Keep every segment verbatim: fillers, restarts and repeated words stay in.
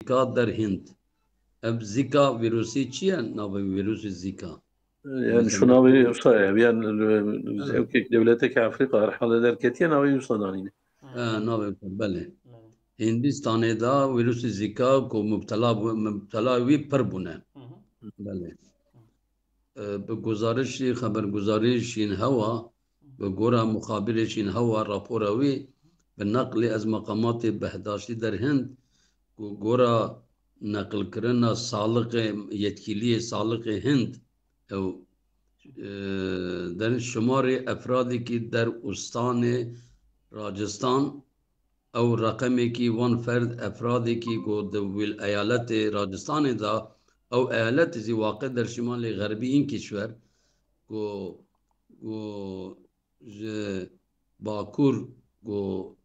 Zika der Hind. Ev Zika vîrusî çi ye? Navê vîrusî Zika. Yani şu navê wisa ye. Yani ew kek dewletek Afrika herhalde derketiye navê wisa danîne. E, navê wisa, belê. Hindistanê de vîrusî Zika ku mubtela bû-, mubtela wî pir bûne. Belê. E, bi guzarişî xeberguzarî Şînhewa, bi gora muxabirê Şînhewa rapora wî, bi neqlê ez meqamatê behdaştî der Hind, ku gora neqilkirina saliqê, yetkîliyê saliqê Hind, ew, e, der şimarê efradekî der ustanê Racistan, ew reqemekî wan ferd efradekî ku di wil-, eyaletê Racistanê de, ew eyaletê zî waqe der şimalê xerbî în kişwer, ku, ku ji bakur, ku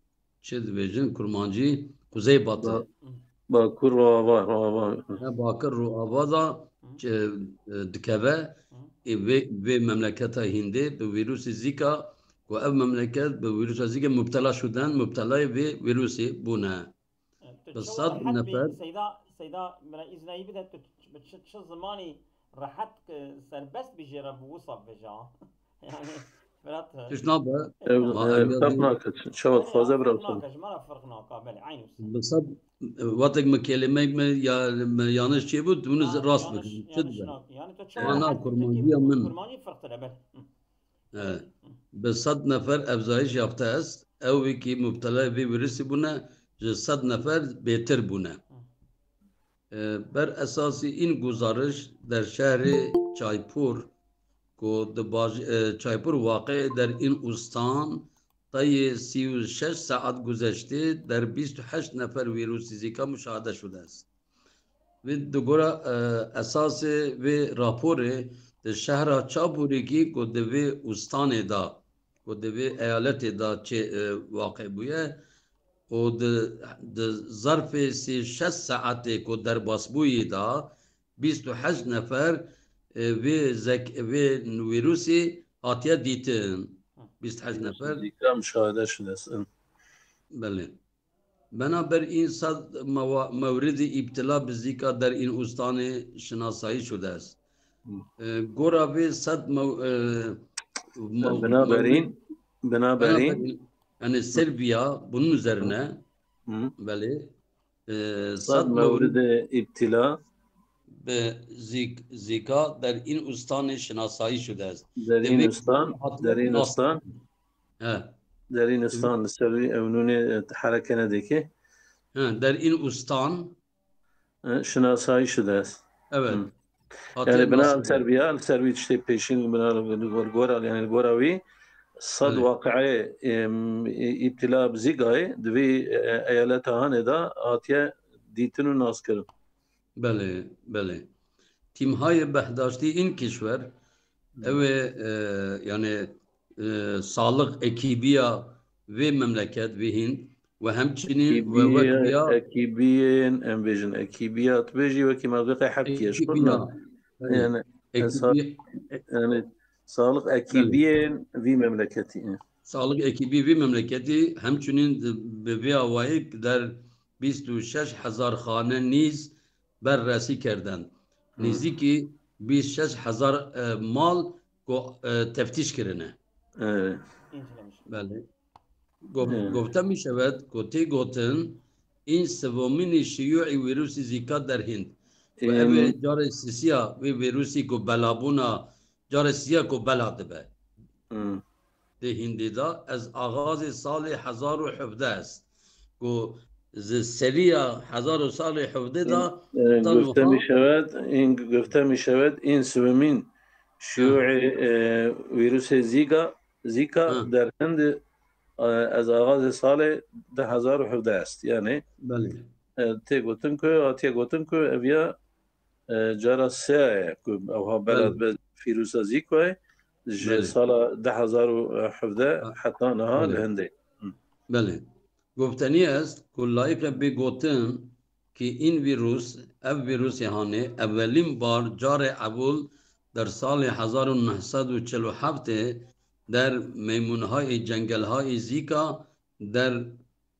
çi dibêjin kurmancî, kuzeybatı. Ba-, bakur roava, roava. He, bakur roava da, e, dikeve, e, vê, vê memleketa Hindê bi vîrusê Zika, ku ev memleket bi vîrusa Zika mubtela şuden, mubtelayê vê vîrusê bûne. Tu bi çi sed rehet bî, nefer. Seyda, Seyda, min re îznayî bide, tu bi çi, çi zimanî rehet, e, serbest bî jê re bi wisa bêje. Yani, Firat, e, Tişt nabe. Ev, Ma e, ev ya ferq di- nake, çawa dixwaze bira Ferq wisa. Nake, ji me re ferq nake, belê, eyn wisa. Bi sed, wetek min kelimek me ya, me yanlış çêbû, hûn rast bikin. Çi dibe? Yani, tu Ana çawa kurmanciya min. Kurmancî ferq tine, belê. Hı. E, bi sed nefer efzayîş yafte est. Ew wekî mubtela vê vîrusî bûne, ji sed nefer bêtir bûne. E, ber esasî în guzariş der şehrê Çaypur, ku di baj-, e, Çaypur waqe der în ustan, tayê sî û şeş saet guzeştê der bîst û heşt nefer vîrusî Zîka muşahede şude est. Vê di gora, e, esasê vê raporê di şehra Çaburîkî ku di vê ustanê de, ku di vê eyaletê de çê, e, waqe bûye û di, di zerfê sî şeş saetê ku derbasbûyî de bîst û heşt nefer, e, vê zek-, vê vîrusî hatiye dîtin. Bîst û heşt nefer. Zîka muşahede şude est. Belê. Bena ber în sed mewa-, mewridî îbtila bi Zîka der în ustanê şinasayî şude est. E, gora vê sed mew-, e, mew-, Binaberîn, mewrid-, binaberîn, yani Serbîya bunun üzerine, belê, e, sed mewrid-, mewridê îbtila bi Zik-, Zîka der în ustanê şinasayî şude est. Der în ustan, der în ustan. He. Der în ustan, li ser wî ew nûnê, e, hereke nedike. He, der în ustan. E, şinasayî şude est. Evet. Hı. Yani bina li ser vî ya, li ser wî tiştê pêşîn, bina li gor-, gora, yani li gora wî sed waqieyê, em, î-, îbtila bi Zîgayê di vî, e, eyaleta Hanê de hatiye dîtin û naskirin. Belê, belê. Tîmhayê behdaştî în kişwer, ew ê, e, yani, e, saliq ekîbiya vê memleket, vê Hind ve hemçinin ve wek ya ekîbiyên, em bêjin, ekîbiya, tu bêjî wekî mewqeya hevkiye, ji xwe yani, yani, saliq ekîbiyên vî memleketî. Saliq ekîbî vî memleketî hemçinin bi vê awayî der bîst û şeş hezar xane nîz berresî kerdin. Nêzîkî bîst şeş hezar, e, mal ku, e, teftîş kirine. Belê. Go-, gofte mi şewet ku tê gotin, în sivomînî şiyûî vîrusî Zîka der Hind. Û ev ê carê sisiya vê vîrusî ku belabûna, carê sisiya ku bela dibe. Di Hindê de ez axazê salê hezar û hevdeh est. Ku ji seriya hezar û salê hevdeh de, e, ta gufte niha mi şewet, în gufte mi şewet, în sivemîn şiyûî, e, vîrusê Zîga, Zîka der Hind, e, ez axazê salê du hezar û hevdeh est. Yani, belê, e, tê gotin ku, hatiye gotin ku ev ya e, cara sê ye ku ewha bela dibe vîrusa Zîkoyê ji sala du hezar û hevdeh heta niha li Hindê. Belê. Goftenî est ku layiqe bê gotin kî în vîrus, ev vîrusê Hanê, evelîn bar carê ewil der salê hezar û neh sed û çil û heftê der meymunhayê cengelhayê Zîka der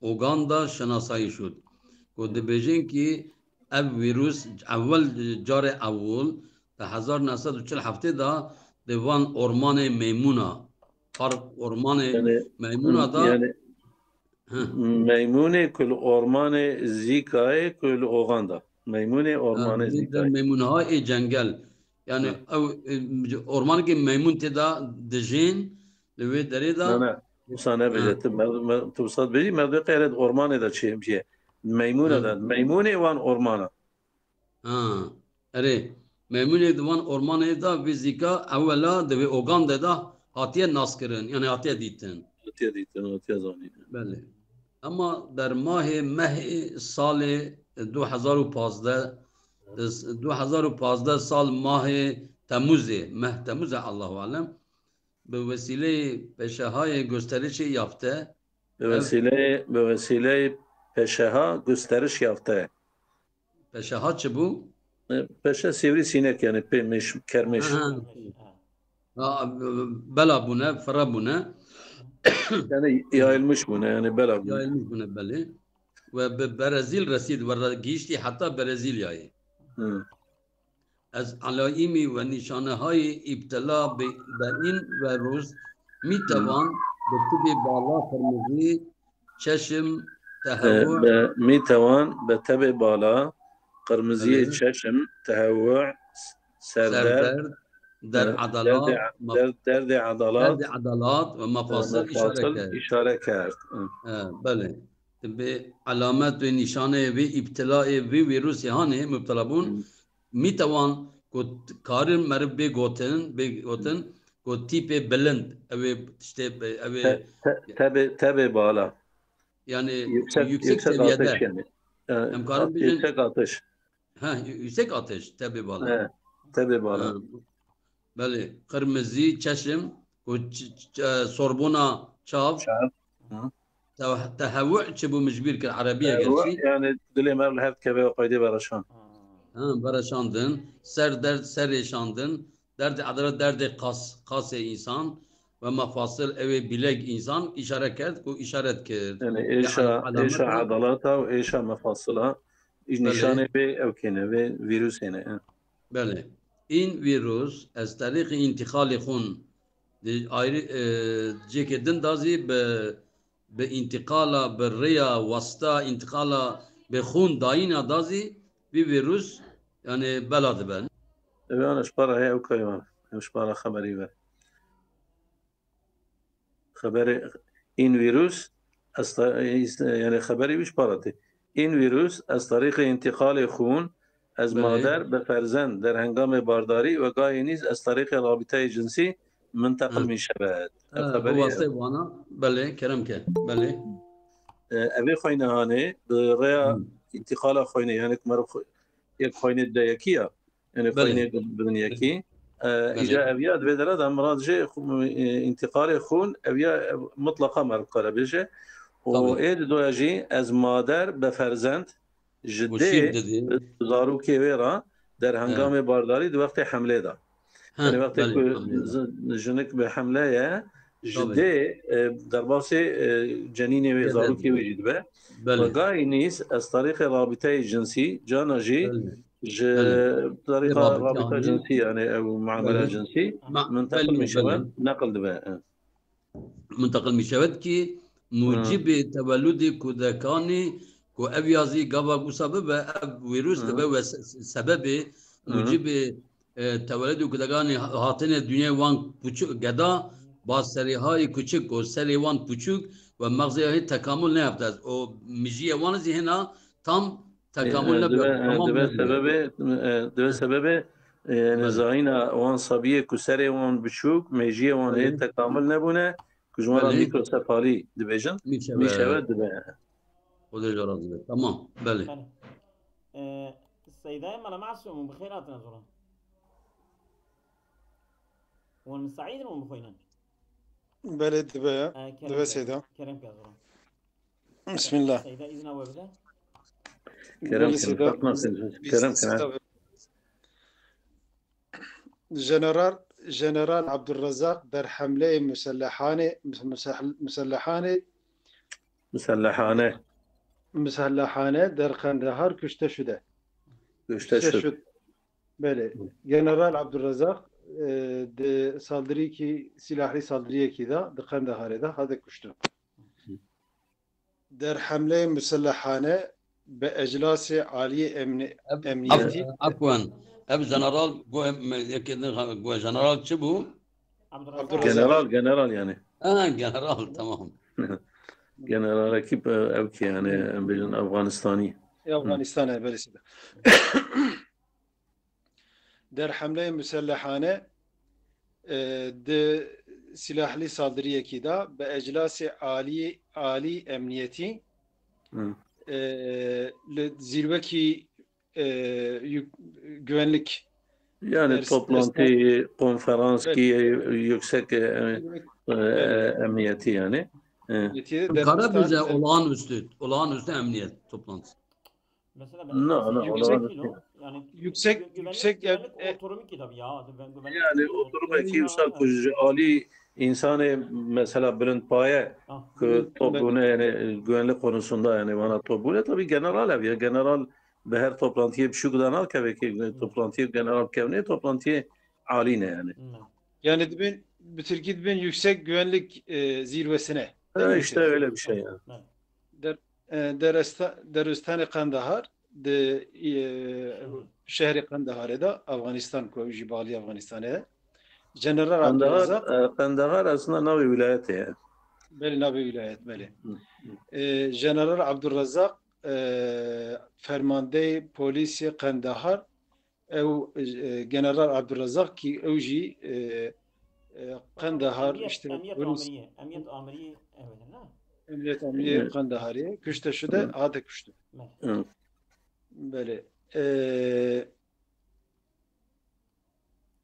Uganda şinasayî şud. Ku dibêjin kî ev vîrus ewel, carê ewil di hezar neh sed û çil heftê de di van ormanê Meymûna, park ormanê Yani, Meymûna da yani, Hı. Meymunê ku li ormanê Zîkayê ku li Oxan da. Meymunê Ha, ormanê vê der Zîkayê. Meymûnha ê cengel. Yani Hı. ew, e, ormanekê Meymûn tê de dijîn, li wê derê de. Ne, ne. Wisa nebêje. Ha. Tu mer-, mer-, tu wisa dibêjî, merdê qeyret ormanê de çê, çê. Meymûne Ha. de. Meymunê wan ormana. Ha. Erê. Meymunê di wan ormanê de vê Zîka ewela di vê Ogandê de hatiye naskirin, yani hatiye dîtin. Hatiye dîtin, hatiye zanîn. Belê. Ama der mahê, mehê salê du hezar û pazdeh, du hezar û pazdeh sal mahê Temûzê, meh Temûzê, Allahu alem, bi wesîleyê peşehayê gösterişê yafte, Bi ev wesîleyê, bi wesîleyê peşeha gösteriş yafte. Peşeha çi bû? E, peşe sîvrî sînek, yani pê mêş, kermêş. Ha, ha. Ha, bela bûne, fire bûne. Yani yayılmış bûne, yani bela bûne. Yayılmış bûne, belê. Ve bi Brezîl resîd, ve re-, gihiştî heta Brezîlyayê. Hı. Ez elayîmî ve nîşanehayê îbtila bi, be în vîrus Hı. mîtewan bi tibê bala qirmizî, çeşim, E, tehewû, be, mîtewan be tebê bala, qirmiziyê Belê. çeşim, tehewû, serderd, serderd, der e, edalat, derdê, maf-, derd-, derdê edalat, derdê edalat ve e, mafasıl işare mafasıl kerd. işare kerd. E. E, belê. Bi alamet ve nîşaneyê vê îbtilayê vê vîrusê hanê mubtela bûn, Hı. mîtewan ku t-, karin meriv bê gotin, bê gotin Hı. ku tîpê bilind, ew ê tiştê, ew ê Te-, te-, tebê, tebê bala. Yani Yüksek, yüksek yüksek seviyede. atış yani. E, Em karin bêjin yüksek atış. Ha, yü-, yüksek atış, tebê bala. E, tebê bala. Ha. Belê, qirmizî çeşim, ku ç-, ç-, e, sorbona çav, Çav. Hı. te-, tehewû çi bû min ji bîr kir, erebiye Tehewû, gerçî. yani dilê me li hev dikeve û qeydê vereşan. Ha, vereşandin, ser derd, serêşandin, derdê edalet, derdê qas, qasê însan ve mafasıl ewê bîleg însan îşare kerd ku îşaret kir. Yani Yani êşa, al-, êşa alamet edalata û êşa mafasıla, Belê. nîşanê vê ew kêne, vê vîrusê ne. Belê. În vîrus ez terîqî întîqalê xûn di ayrî, e, cêkê din da zî bi, bi întîqala, bi rêya wasta întîqala bi xûn dayîna da zî vî vîrus, yani bela dibe. Ev ana ji para heye ew kayvan. Ev ji para xeberî ve. Xeberê în vîrus, ez ta-, yani xeberê wî ji para tê. În vîrus, ez terîqê întîqalê xûn, ez Belê. mader be ferzend, der hengamê bardarî ve gayê nîz ez terîqê rabiteyê cinsî minteqil Hı. mîşebet. Ev Ha, xeberî bi wastê vana, belê, kerem ke, belê. E, evê xweynehanê, bi rêya Hı. întîqala xweynê, yani ku meriv xwe-, yek xweynê dide yekî ya, yani Belê. xweynê bibin yekî. E, Belê. îca ev ya divê dere de mirad jê xu-, e, întîqalê xûn, ev ya, e, mutlaqa meriv kare bêje. Û Tabii. ê didoya jî ez mader be ferzend ji Û dê şîr didî. zarokê wê re der He. hengamê bardarî di wextê hemlê de. He, Yani wextê belê, ku hamlê de. zi-, jinik bi hemle ye, ji Tabii. dê, e, derbasê, e, cenînê wê, Dê de. zarokê wê jî dibe. Belê. Ve gayî nîz ez tarîxê rabiteyê cinsî, cana jî Belê. ji Belê. tarîxa Rabite rabita hanê. cinsî, yani ew muamela Belê. cinsî, Ma-, minteqil belê, mi şewe, belê. neqil dibe. E. Munteqil mîşewet kî Hı. mucibê tewelludê kudekanê ku ev ya zî gava wisa bibe, ev vîrus Hı. dibe we se-, se-, sebebê Hı. mucibê, e, tewelludê kudekanê ha-, hatinê dinyayê wan puçu-, geda, ba serêhayê kuçik û serê wan puçûk we mexzê hê tekamul neyafte. O mijiyê wan zî hêna tam tekamul E, e, nebe, dibe, e, tamam dibe nebe. sebebê, e, dibe sebebê, e, yani Belê. zayîna wan sabiyê ku serê wan biçûk, mêjiyê wan hê Belê. tekamul nebûne, ku ji wan re Belê. mîkrosefalî dibêjin, Mîşewe. mîşewe dibe. Xwedê ji razî be. Tamam, belê. Belê. E, Seydayê Mela Masûm, bi xêr hatin ez wan. Wan Seîd in wan bixwînin. Belê dibe ya. E, kerem Dibe ke, Seyda. kerem ke ez wan. Bismillah. Seyda, îzna we bide. Kerem Belê kin, Seyda. Fatma kin, Biz-, kerem kin, ha. Seyda. General, General Abdurrezzaq der hemleyê musellehanê, musel-, musellehanê Musellehane. Musellehane der Qendehar kuşte şude. Kuşte şut. Belê. General Abdurrezzaq, e, di saldirîkî, silahli saldiriyekî de, di Qendeharê de hate kuştin. Der hemleyê musellehane bi eclasê aliyê emni-, Ev, emniyetî. Af-, afwan. Ev general, go-, em, yekê din, go-, general çi bû? Abdurrezzaq. General, general yani. Ha, general, tamam. Generalekî, e, ev ki yani, em bêjin Afganistanî. E, Afganistanê, belê sêde. Der hemleyê musellehane, e, di silahlî saldiriyekî de bi eclasê alî, alî emniyetî, Hı. e, li zîrwekî, e, yük-, güvenlik Yani ders-, toplantı, dersler-, konferans Evet. ki yüksek, e, Güvenlik, e, evet. emniyeti yani. E. Emniyeti Kara dersler-, bize olağanüstü, olağanüstü emniyet toplantısı. Mesela ben No, no, yüksek, yüksek olağanüstü. Kilo, yani Yüksek, gü-, güvenlik, yüksek güvenlik ev-, e- oturumu ki tabii ya. Güven-, güvenlik Yani oturumu oturumu ki ya, usta evet. Kuzucu Ali insanı mesela bilind paye Ah. ki toplumuna yani güvenlik konusunda yani bana toplumuna tabii general ev ya. General bi her toplantıya bir şey kadar al ki Hı. toplantıya general kevne toplantıya Ali ne yani. Hı. Yani dibin, bi Tirkî dibin yüksek güvenlik, e, zirvesine. Değil Ha, mi işte Hüseyin? öyle bir şey yani. Evet. Der, e, deresta-, Derûstanê Qendahar di, e, Hı hı. şehrê Qendeharê de, Afganistan ku ew jî balî Afganistanê ye. General Qendahar, Abdurrezzaq, e, Qendahar aslında navê wîlayetê ye. Belê, navê wîlayet, belê. Hı, hı. E, General Abdurrezzaq, e, fermandeyê polîsê Qendahar, ew, e, General Abdurrezzaq kî ew jî, e, e, Qendahar, Emniyet, işte, emniyet polis amiriyê, emniyet amiriyê, evet, ne? Emniyet amiriyê Evet. Qendeharê kuşte şude, Evet. hate kuşte. Evet. Evet. Belê. E,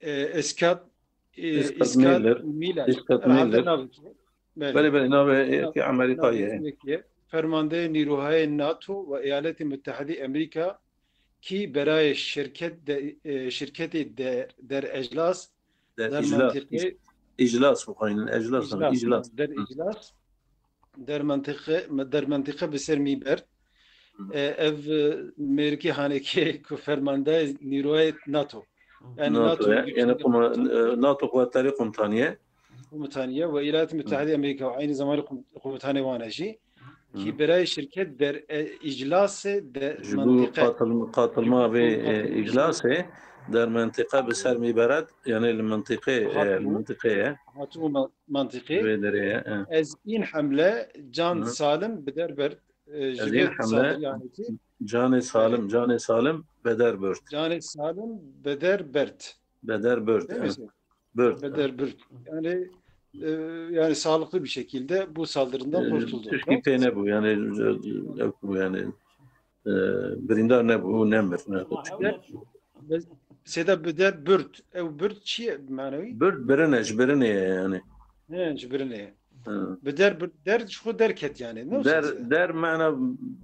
e, Eskat, e, Eskat Eskat Miller. Miller. Eskat Hate Miller. navê ki. Belê. Belê, belê, navê Nav-, ki Amerîka navê ye. ki ye. Fermandeyê nîrohayê NATO ve Eyaletê Mutehedî Amerîka kî berayê şirket de, e, şirketê de, der eclas, Der der iclas, mentiqê ic-, iclas bixwînin, eclas, iclas, iclas. der Hı. iclas, der mentiqe, der mentiqe bi ser mî ber. Hı. E, ev, e, mêrikê hanekê ku fermandayê nîroyê NATO. Yani NATO NATO ye, yani güçleri kuma-, e, NATO Quwetleri Komutanı ye. Komutanı ye ve Eyalet Hı. Mütehedî Amerika ve aynı zamanda kom-, komutanê wan e jî. Hı. Ki berayê şirket der, e, iclasê de Ji bo mentiqe. Katıl-, katılma Ji bo vê, e, katılma iclasê der mentiqe bi ser mî beret, yani li mentiqê, e, Hatibû. li mentiqê ye. Hatibû ma-, mentiqê. Vê derê ye, e. Ez în hemle can Hı. salim bi der bert, e, ji Ez vê în hemle saldiriyanekî. Canê salim, Evet. canê salim beder bert. Canê salim beder bert. Beder bert, Değil mi e. Hüseyin? Bört. Beder bört. Yani, e, yani sağlıklı bir şekilde bu saldırından E, kurtuldu. Tişkî pê nebû, yani, e, ev bû, yani, e, birîndar nebû, nemir, ne. Ama ew ne çû? Sêde beder bört. Ew bört çi ye manevi? Bört birine, ji birinê ye, yani. He, ji birinê. Hı. Beder bört, der ji xwe derket yani. Ne Der, olsa der mana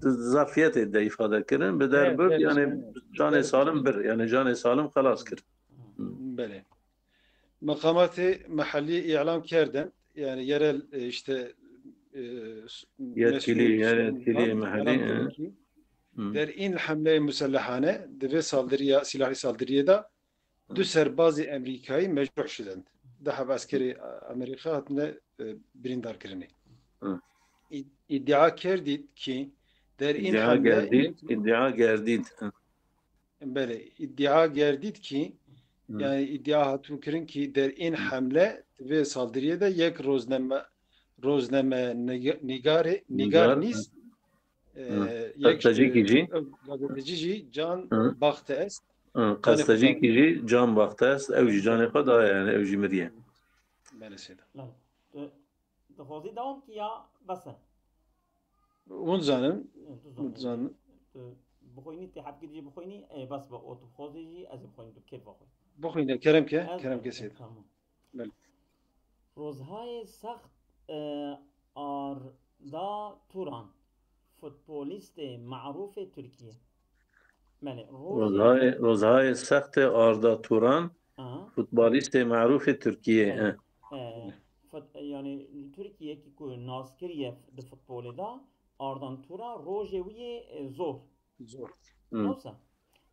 zafiyetê de ifade kirin. Beder He, bört, der yani, işte, canê der salim bir, yani, canê salim xelas kir. Hı. Belê. Meqamatê mehellî îlam kerdin, yani yerel, e, işte, e, s-, Yetkili, mesul, yer işte, yetkili îlam, mehellî, îlam e. kirin ki Hı. der în hemleyê musellehane, di vê saldiriya, silahî saldiriyê de du Hı. serbazê Amerîkayî mecruh şidin. Du heb eskerê Amerîka hatine, e, birîndar kirinê. Hı. Î-, îdia kerdît ki der în İddia hemle gerdît, îdia gerdît. Hı. Belê, îdia gerdît ki, Hı. yani îdia hatibû kirin ki der în Hı. hemle di vê saldiriyê de yek rozneme, rozneme neg-, nîgarê, Nîgar, nîgar nîst, hı. e, Hı. yek, Gazetecîkî e, jî. gazetecî jî can Hı. baxte est. Hı. Canê xwe Gazetecîkî da. jî can baxte est, ew jî canê xwe daye, yani ew jî miriye. Belê sêde. Lan, tu Dixwazî dewam kî ya bes e? Hûn zanin. Tu Hûn zanin. zanin. Tu bixwînî, tê hebkî dijî bixwînî, ê, bes be. O tu bixwazî jî, ez ê bixwînim, tu kêfa xwe. Bixwîne, kerem ke, Ez kerem ke bixwînim, sêde. Tamam. Belê. Rozhayê sext, e, Arda Turan, futbolîstê merûfê Tirkiyê. Belê, rojê Rozhayê, Rozhayê Sextê Arda Turan, Aha. futbolîstê merûfê Tirkiyê, Evet. e. E, fut-, yani li Tirkiyê ki ku naskirî ye di futbolê de, Ardan Turan rojê wî yê, e, zor. Zor. Hı. Yoksa,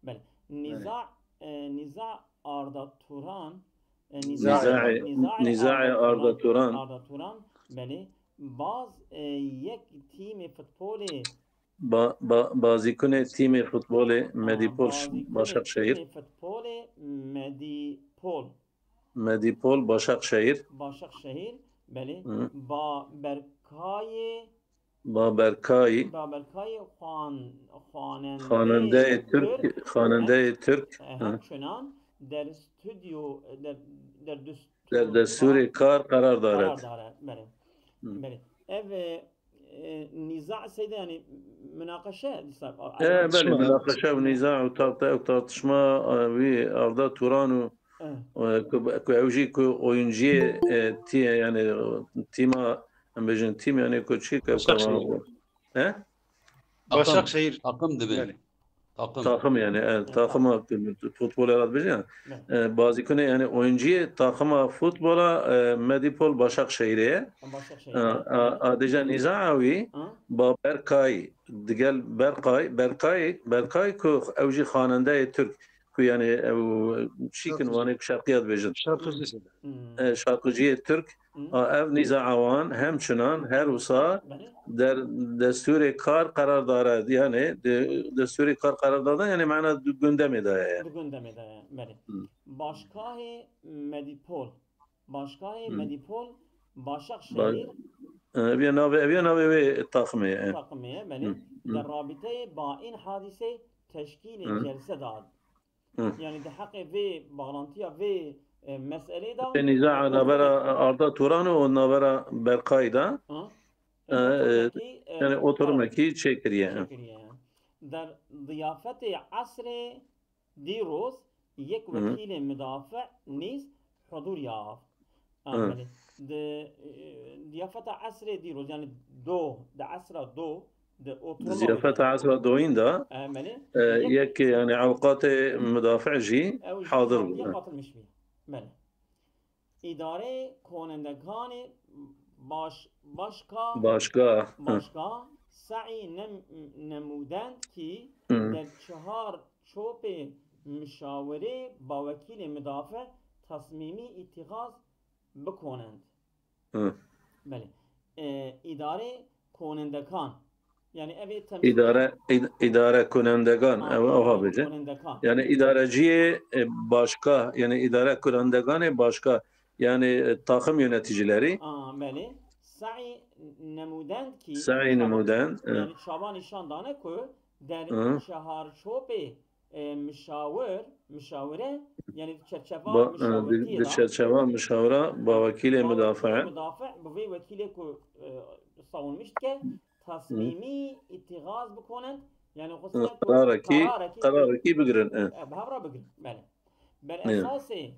belê. Nîza, e, nîza Arda Turan, e, Nîzaê, nîzaê nîzaê Arda Turan. Arda Turan, belê. Baz, e, yek tîmê futbolê Ba, ba, bazîkunê tîmê futbolê Medîpol bazîkunê Başakşehîr. Tîmê futbolê Medîpol. Medîpol Başakşehîr. Başakşehîr, belê. Hı. Baberkayê Baberkayî. Baberkayê xwan, xwanendeyê Xanendeyê Türk, xanendeyê Türk. Eha, çunan der stüdyo, der, der destûr Der destûrê kar qerar daret. Qerar daret, belê. Hı. Belê. Ev, e, e, nîza seyde, yani, münaqeşe dîsa. E, belê, münaqeşe û nîza û tar-, ew tartışma, e, wî Arda Turan û, E, e, ku, ku ew jî ku oyunciyê, e, tî-, yani, tîma, em bêjin tîm, yani, ku çi, ku ew Başakşehir. kavan. He? Başakşehir. Takım dibin. Belê. Takım. Takım yani, e, takıma futbol yaratmış yani. Evet. E, bazîkunê yani oyuncuyê takıma futbola, e, Medipol Başakşehir'e. Başakşehir. E, a, a, dêja nîza ewî Ha? ba Berkay, digel Berkay, Berkay, Berkay ku ew jî xanendeyê Türk ku yani ew çîkin Şarkıcı. Wanê ku şerqiya dibêjin. Şarkıcı. Hmm. E, şarkıcıyê Türk. Hmm. A, ev nîza awan hemçinan her wisa Belê. der destûrê kar qerar dare, yani de, destûrê kar qerar dade, yani mana du-, gündemê de ye. Di gündemê de ye, belê. Hı. Başkahê Medipol. Başkahê Hı. Medipol, Başakşehir. E, ev ya navê, ev ya navê wê takımê ye. Takımê ye, belê. Hı, hı. Di rabiteyê ba in hadîsê teşkîlê Hı. celse da. Hı. Yani di heqê vê bağlantiya vê, e, meselê da. Vê nîza navbera Arda Turan û navbera Berkay da. Ha? E, Oturumekî, e, Yani oturumekî çêkiriye. çêkiriye. Der diyafetê esrê dîroz yek Hı. wekîlê midafi nîz hudûr ya. Hı. Amelî. Di, e, diyafeta esrê dîroz, yani do, di esra do, di oturma. Ziyafeta esra doyîn da, Amelî. e, yek yani ewqatê midafi jî hadir bû. Katılmış bî. Belê. Îdareyê konendekanê baş, başka Başka. Hı. Başka, Saî nem, nemûdend kî Hı. der çihar çopê mişawirê bawekîlê midafi tasmîmî îtîxaz bikonend. Hı. Belê. E, îdarê konendekan. Yani ev ê temsîl Îdare, îd-, îdare kunendegan, Ha, ew, ew ha îdarê bêje. konendekan. Yani îdareciyê, e, başka, yani îdare kunendeganê başka, yani, e, takım yöneticileri. Aa, belê. Saî nemûdend kî. Saî nemûdend, e. Yani çavan nîşan dane ku der Hı. çihar çopê, e, mişawir, mişawire, yani çerçeva Ba-, e, mişawirtiyê di, di da. çerçeva mişawira ba wekîlê Ba midafi. wekîlê midafi, bi vê wekîlê ku, e, savunmiş dike, tasmîmî îtîxaz bikonend, yani xwe Qerarekî, qerarekî bigirin, e. E, bi hev re bigirin, belê. Ber Evet. esasê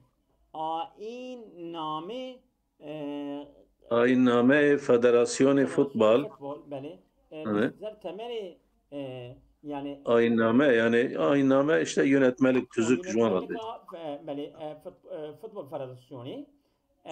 ayînnamê, e, Ayînnameyê Federasyonê Futbol. Futbol, belê. E, Evet. Ser temelê, e, yani Ayînname, yani ayînname işte yönetmelik, tüzük, ji wan re. Yönetmelik, e, belê, e, fut-, e, Futbol Federasyonê.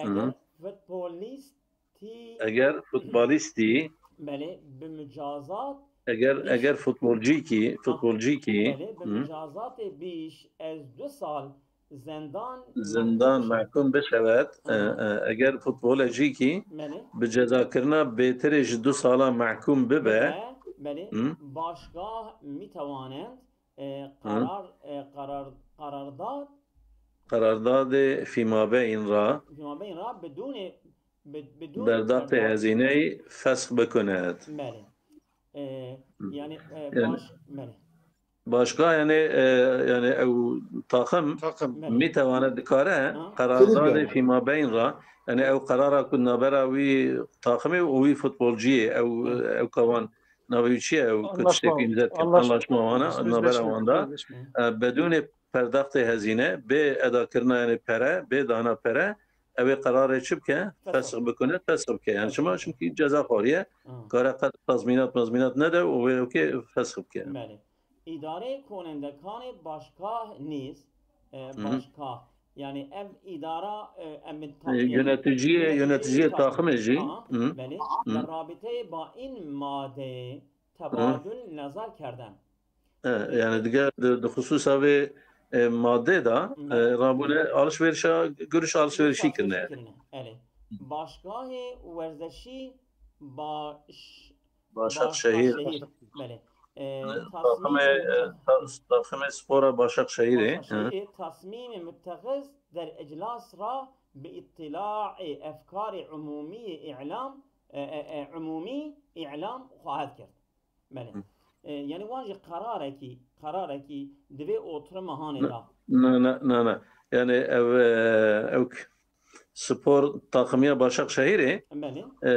Hı hı. Eger futbolîstî, Eger futbolîstî, belê, bi mücazat eger, Bîş. eger futbolcîkî, futbolcîkî, Belê, bi hı, mücazatê bîş ez du sal zendan zindan mahkum mehkum bişewet, e, Aha. e, eger futbolecîkî Belê. bi cezakirina bêtirê ji du sala mehkum bibe, Belê. Hı. Başgah mîtewanend, e, karar, e, karar, karardat qerardadê fîmabeyn ra fîmabeyn ra bidûnê, bi-, bidûnê berdaxtê hezîneyî fesk bikunet. Belê. E, Hı. yani, e, Yani- baş, belê. Başka yani, e, yani ew takım Takım. Belê. mîtewane dikare Ha. qerardadê Kulüp yani. fîmabeyn ra, yani ew qerara ku nabera wî takimê û wî futbolciyê, ew, Hı. ew kavan navê wî çi ye, ew ku Anlaşma. tiştekî imze dikin, Anlaşma. anlaşma wana, Sözleşme. nabera wan da, Sözleşme. e, bedûnê perdaxtê hezîne, bê edakirina yani pere, bê dana pere, ew ê qerarê çi bike? Fesx. Fesx bikune, fesx bike. Yani Fesx çima? bike. Çünkü ceza xwariye, Ha. kare qet tazmînat, mazmînat nede û wê wekê fesx bike. Belê. Îdareyê konendekanê başgah nîz, e, Hı hı. Başgah. Yani ev îdara, e, em bin E, takîye- yöneticiye, yöneticiye yöneticiye takım. takımê jî. Aha, Hı. Belê. Hı. Li rabiteyê ba in madeyê tebadul nezar kerden. E, yani diger di, di xisûsa vê, e, madê de, e, rabûne alişverişa, görüş alişverişî kirine. Belê. Başgahê werzeşî baş, Başakşehir. Belê. E, Takımê, e, ta- takımê spora Başakşehirê. Başakşehirê tasmîmê muttexiz der iclas ra bi îtîlaê efkarê umûmî îlam, e, e, e, umûmî îlam xwahet kir. Belê. E, yani wan jî qerarekî, qerarekî divê oturuma hanê da. Na, na, na, na. Yani ev, e, ew k- spor takımıya Başakşehirê, Belê. e,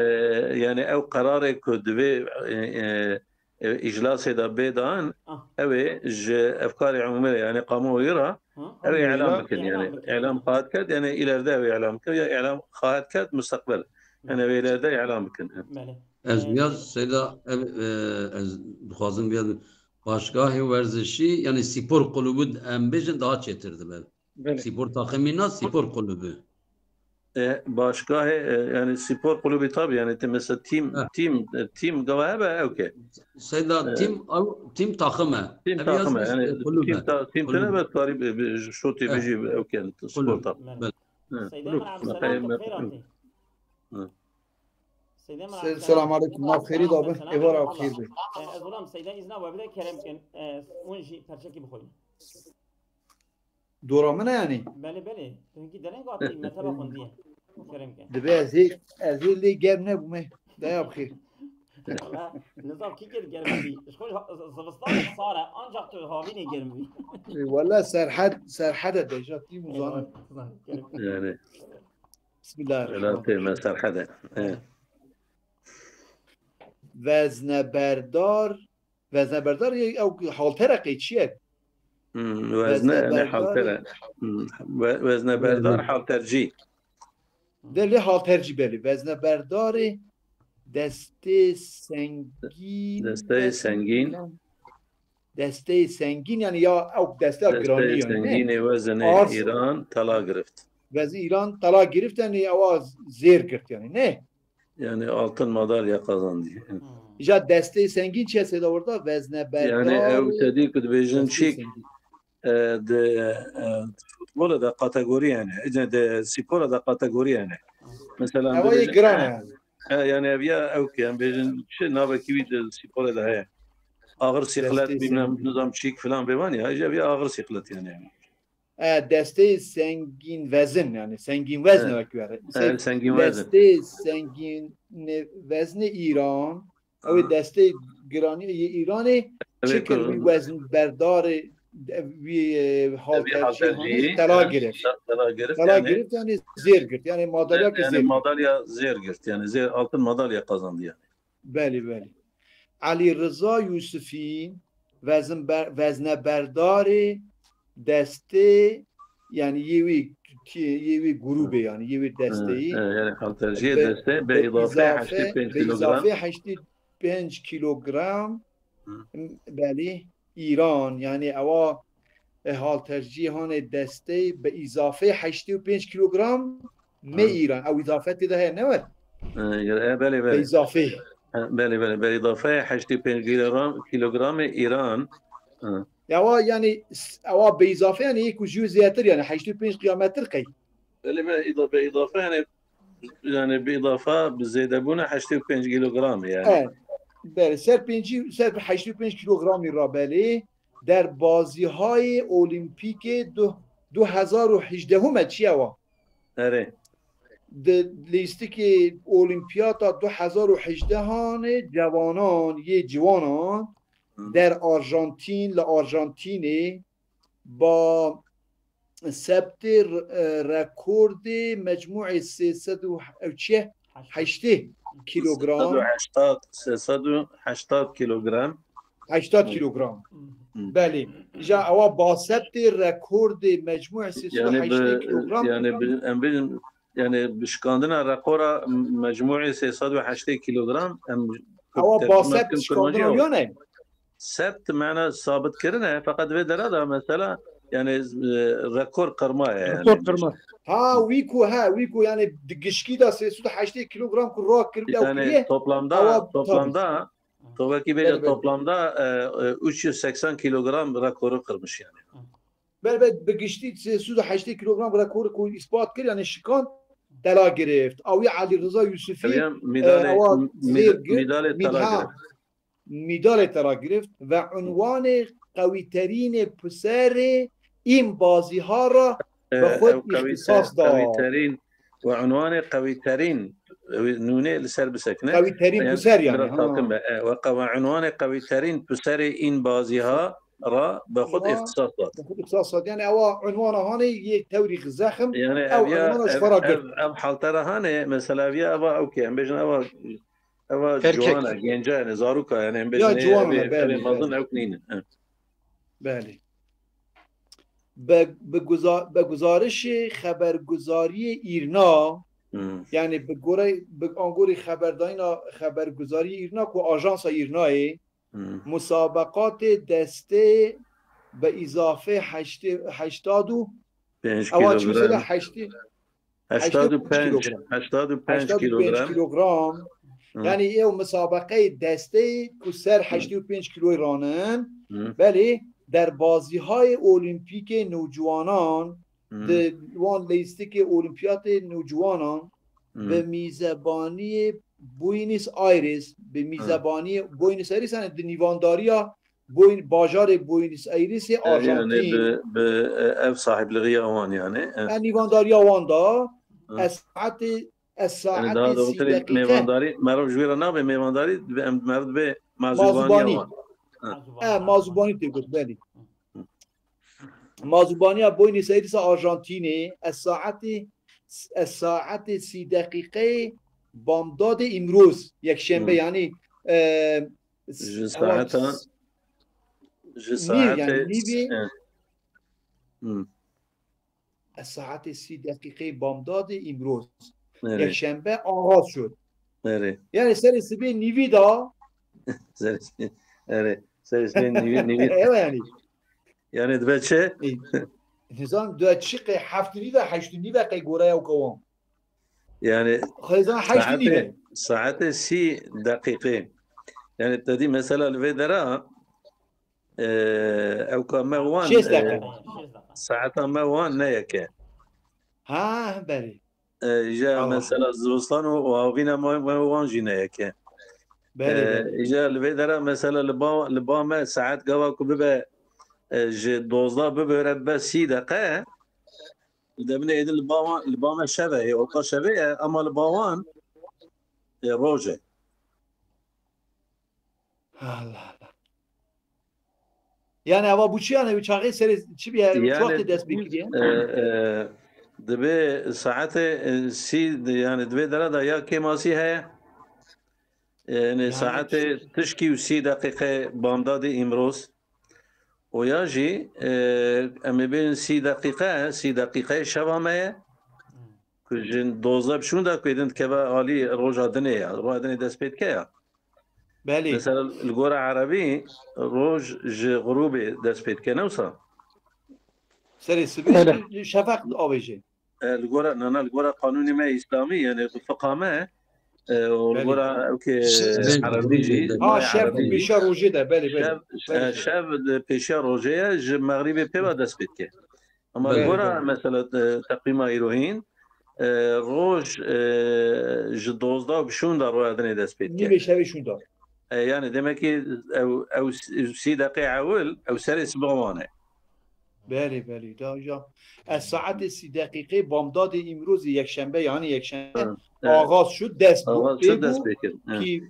yani ew qerarê ku divê, e, e, e, îclasê de bê dan, Ah. ew ê ji efkarê umûmî re, yani kamuoyu ra, Ha? ew ê Elhamdülillah. îlam bikin yani. Îlam bikin. Îlam xahet ket, yani ileride ew ê îlam bikin, ya îlam xahet ket, mustaqbel. Yani ew ê ileride îlam bikin. Belê. Ez Ee, biraz şeyda ev, e, ez dixwazim biraz başgahê werzişî, yani spor kulübü em bêjin daha çêtir dibe. Belê. Spor takımı na spor kulübü. E, başgahê, e, yani spor kulübü tabii, yani te mesela tim, Ha. tim, e, tim gava hebe, okey. Şeyda E, tim, ew tim takımı. Tim Ev yaz takımı, biz, yani e, kulübü. Tim, ta, tim Kulübü. tine be tarih bir, bir şortê Ha. bêjî, okey, spor Kulübü. takımı. Belê. Seydê Kulüp. Mela Abdulselam, Bakayım, tu xêr bakayım. hatî. Hı. Seydê Mela Se- Abdulselam. Selam aleyküm, ma xêrî da be, Selam êvara aleyküm. xêr be. E, ez olam Seydê îzna we bide kerem kin. E, hûn jî perçekî bixwînin. Dora min e yani. Belê, belê. Tu hinkî dereng hatî, meteba xwendiye. Kerem ke. Dibe ez hê, ez hê lê germ nebûme. Daya bixêr. Wala, nizam kî kir germ bî. Ji xwe z-, zivistan sar e, ancak tu havînê germ bî. E, Wala serhed, serhed e deja tîm uzanim. Eyvallah, kerem. Yani, Bismillahirrahmanirrahim. welatê me serhede. Evet. Vezneberdar, vezneberdar yê ew haltere qey çi ye? Hmm, wezne, yani Vezneberdar. Haltere. Hmm, we-, wezneberdar haltercî. De lê haltercî belê. Vezneberdarê destê sengîn. Desteyê sengîn. Desteyê sengîn yani ya ew desteya giranî Desteyê yani. sengînê wezinê Arz- Îran tela girift. Vezin Îran tela girift yani ewa zêr girt yani ne? Yani altın madalya kazandı. Ja desteyê sengîn çi hesê de orada? Vezneberdar. Yani ew tedî ku dibêjin Desteyê çîk, sengîn. e, de, e, futbola da kategori yani. İşte de spora da kategori yani. Mesela Ewa yê dibêjin- giran e yani. E, yani ev ya ew ki em bêjin çi navekî wî de spora da heye. Ağır siklet Desteyê bilmem sengîn. nizam çîk falan bêvan ya. Ev ya ağır siklet yani. E, desteyê sengîn vezin yani sengîn vezn Evet. wek were. Evet, sengîn vezin. Desteyê sengîn veznê Îran. Ew ê desteyê giranî yê Îranê Evet, çi kir ku- wî wezn berdarê wî e, haltercî haltercî, hanê tela evet, girift. Tela girift. Tela Yani, girift yani zêr girt. Yani madalya ki yani zêr girt. madalya zêr girt. Yani zêr, altın madalya kazandı yani. Belê belê. Elî Riza Yûsifî vezin ber, vezneberdarê destê yani yê wî yê wî grûbê yani yê wî desteyî. Evet, yani haltercî Be- destê be Bi îdafe heştê pênc kilogram. îzafe heştê pênc kilogram. Hı. Belê Îran yani ewa e, haltercî hanê destê bi îzafe heştê û pênc kilogram me Hı. Îran. Ew îzafe tê de heye ne were? E, e, belê Bi belê. îzafe. E, belê belê. Be îdafe heştê pênc kilogram, kilogramê Îran. E, Ewa yani s- ewa bi îzafe yani yê ku jû zêdetir yani heştê û pênc kilometre qey. Belê be îda-, be îdafe yani yani bi îdafe bi zêdebûna heştê û pênc kilogram yani. E, Belê ser pêncî ser heştê û pênc kilogramî ra belê derbazîhayê Olîmpîkê du, du hezar û hejdeh me çi ye wa? Erê. Di lîstikê Olîmpiyata du hezar û hejdehanê cewanan yê ciwanan Hı. der Arjantin li Arjantinê ba sebtê re- rekordê mecmûê sê sed û ew çi ye? Heştê kilogram. Sê sed û heştad, sê sed û heştad kilogram. Heştad kilogram. Hı. Belê. Ja ewa ba sebtê rekordê mecmûê sê sed û heştê Yani bi, kilogram. yani bi, em bêjin, yani bi şikandina rekora mecmûê sê sed û heştê kilogram em Ewa tercüme ba sebt bikin şikandina kurmancî yan e? Sebt mana sabit kirine, feqet vê dera da mesela yani e, rekor qirma ye yani. Rekor qirma. Ha wî ku he wî ku yani di gişkî de sê sed û heştê kilogram ku rak kiriye û Yani kiriye. toplamda Ewa, toplamda Tovekî bêje toplamda, e, e, üç yüz seksen kilogram rekoru kırmış yani. Belbet bi giştî sê sed û heştê kilogram rekor ku îspat kir, yani şikan tela girift. Awî Elî Riza Yusufî Eviya midalê, ewa mid- zêr gir, midalê tela midha. girift. Midalê tela girift ve unwanê qewîterînê piserê îmbazîha ra E, bi xwe ew qewî- îxtisas da. Qewîterîn ve unwanê qewîterîn, ew nûnê li ser bisekine. Qewîterîn Yani piser yani, biraz ha. Sakin be. E, ve qe- ve unwanê qewîterîn piserê îmbazîha ra bi xwe Ya. îxtisas da. Îxtisas da. Yani ewa unwana hanê yê tewrî zexm, Yani ew ev ya, unwana ji ev, xwe ra ev, girt. Ev haltera hanê, mesela ev ya eva, okey, em bêjin eva, eva Erkek. ciwana, genca yani, zaruka yani, em Ya bêjin ciwana, eva, belê, eva mezin belê. Ew nîne. E. Belê. Bi, bi, guza, bi guzarişê xeberguzariyê îrna, Hmm. yani bi gore, bi angorî xeberdayîna xeberguzariyê îrna ku ajansa îrnayê, Hmm. musabeqatê destê bi îzafê heştê, heştad û, Pênc ewa çi kilogram. mesela heştê, Heştad û pênc, kilogram. heştad û pênc heştad û pênc kilogram. kilogram. Hı. Yani ew musabeqeyê destê ku ser heştê û pênc kiloyê ranin, Hı. belê derbazîhayê Olîmpîkê newciwanan Hı. di wan leyîstikê Olîmpiyatê newciwanan Hı. bi mîzebaniyê Buenos Aires, bi mîzebaniyê Buenos Aires, yani di nîvandariya Buen-, bajarê Buenos Airesê E, yani Arjantin. bi, bi, e, ev sahipliğiya wan yani. E. E, nîvandariya wan da, Hı. ez saetê, ez Yani saetê daha sî doğrusu deqîqe. mêvandarî, merov ji wê re nabe mêvandarî, em merov dibe mazûbanîya Mazûbanî. wan. Ha. E, mazûbanî tê got, belê. Mazûbaniya Buenos Aires a Arjantînê, ez saetê, ez saetê sî deqîqeyê bamdadê îmroz, yekşembe, Hı. yani, e, Ji ewa saeta, ji nîv, yani saetê, nîvê, e. Hı. ez saetê sî deqîqeyê bamdadê îmroz, Erê, yekşembe, axaz şud. erê. Yani serê sibê nîvî da, Serê, erê. Serê sibê nîvî, nîvî. Evet yani. Yani dibe çi? E, nizam dua çi qey heft û nîve, heşt û nîve qey gore ew kewam. Yani Xêzan heşt û nîve. Saetê, saetê sî deqîqê. Yani te dî mesela li vê dera, e, ewka me wan, Şêst e, deqe. saeta me wan ne yek e. Ha, belê. E, îja Tamam. mesela zivistan û, û havîna me, me wan jî ne yek e. Belê, E, belê. îja li vê dera mesela li ba, li ba me saet gava ku bibe, e, ji dozdeh bibêre bibe sî deqe. Li devinê êdin li ba wan, li ba me şev e, ê orta şevê ye, ama li ba wan, e, roj e. Allah Allah. Yani ava bu çi yani, bu çaxê serê çi bir yer, Yani, wextê dest pê kiriye? E, e, dibe saetê, e, sî, yani dibe dera da ya kêmasî heye. E, yani Yani saetê tişkî û sî deqîqe bamdadê îmroz. O ya jî, e, em ê bêjin sî deqîqe, sî deqîqeyê şeva me ye. Ku ji dozdeh bi şûnda ku êdin dikeve alî roja dinê ya, roja dinê dest pê dike ya. Belê. Mesela li gora erebî roj ji xirûbê dest pê dike, ne wisa? Serê sibê şefeq avêje. E, li gora, na, na, li gora qanûnê me îslamî, yani fiqa me, e, û li gora ew ke erebî jî, Ha, şev pêşiya rojê de, belê, belê. Şev, e, şev di pêşiya rojê ye, ji mexrîbê pê ve dest pê dike. Ama li gora mesela, e, teqwîma îrohîn, e, roj, e, ji dozdeh bi şûnda roya dinê dest pê dike. Nîvê şevê şûnda. E, yani demek ki ew, ew s-, sî deqê ewil, ew serê siba wan e. Belê, belê. Da ja. Ez saetê sî deqîqê bamdadê îmrozê yekşembe, yani yekşembe, axaz şud dest bû. Axaz şud dest pê kir. Ki,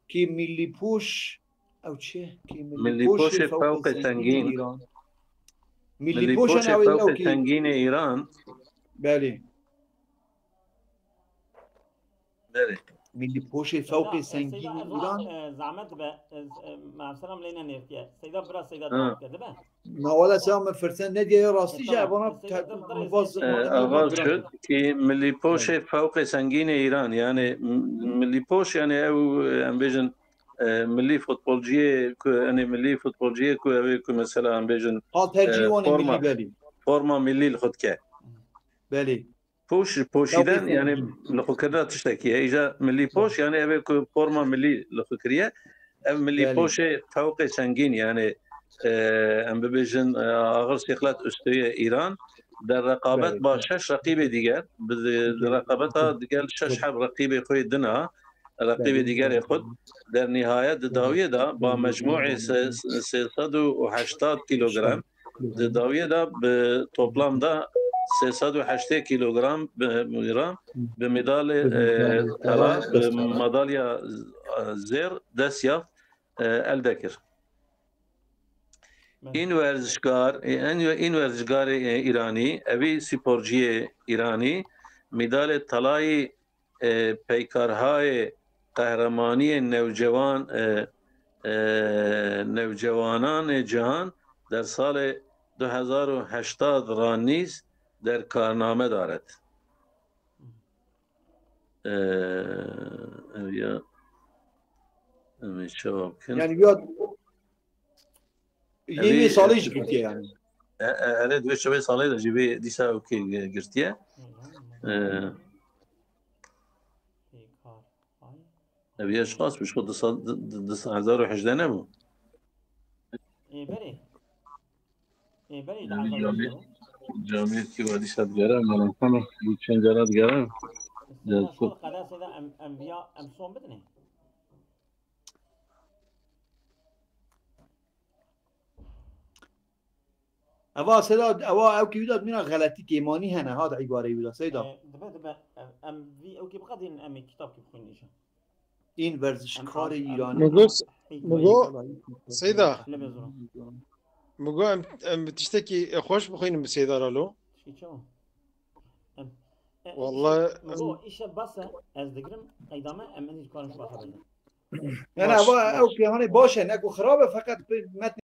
ki millî poş, ew çi? Ki millî poşê fewqê sengînê Îran. Millî poşê fewqê sengînê Îran. Belê. Belê. Millî poşê fewqê sengînê Îran. Zahmet be, e, e, me selam leyne nêrtiye. Seyda bira Seyda dawam kir, dibe? Na wala seyda min firsen nediye ya rastî jî bana. Axaz şud ki millî poşê fewqê sengînê Îran. Yani m-, millî poş yani ew, em bêjin, e, millî futbolciyê ku, yani millî futbolciyê ku ew ê ku mesela em bêjin, e, forma, forma millî li xwe dike. Belê. Poş, poşîden yani li xwe kirina tiştekî ye. Îja millî poş yani ev ê ku forma millî li xwe kiriye. Ev milî poşê tewqê çengîn, yani, e, em bibêjin, e, ağır siklet üstüye İran, der rekabet ba şeş reqîbê diger, bi, di rekabeta digel şeş heb reqîbê xwe dina, reqîbê digerê xwe, der nihayet di dawiyê de ba mecmuê se-, sê sed û heştad kilogram, di dawiyê de bi toplamda sê sed û heştê kilogram bi, gram bi medalê, e, tela, bi madalya, e, zêr dest yaft, e, elde kir. În werzişgar, e, în, în werzişgarê, e, Îranî, evî sporciyê Îranî, medalê telayî, e, peykarhayê qehremaniyê newcewan, e, e, newcewananê cihan der salê du hezar û heştad ranîs der karname daret. E, ev ya, em ê çawa bikin? Yani ya Yê wê salê jî girtiye yani. E, e, erê, di wê çewê salê de jî wê dîsa ew kê girtiye. E, ev ya şinas bû, ji xwe di sa-, di, di, di hezar û hejdeh nebû. Ê, berê. Ê, berê, di hezar û hejdeh bû. Camiyê kî wa dîsa digere, meran xwe, bû çend cara digere. Seyda, şol qedesê de em, em viya, em son bidinê. Eva Seyda, eva ew kî wî de mîna xeletî kêmanî hene, ha di îbareyê wî de, Seyda. E, dibe, dibe, em, em vî ew kî biqedînin, em ê kitab kî bixwînin îşa. În werzişkarê Îranî. Min got, min got, Seyda. Lebe zora. Min got em, em tiştekî xweş bixwînin bi Seyda re lo. Tiştekî çawa? Em, e, Wallahi, min got, îşe bas e, ez digirim, qeyda me, em êdî dikarin xwe xeber din. Yana, baş, eva ew kêmanê baş e, ne ku xirab e, feqet bi metnê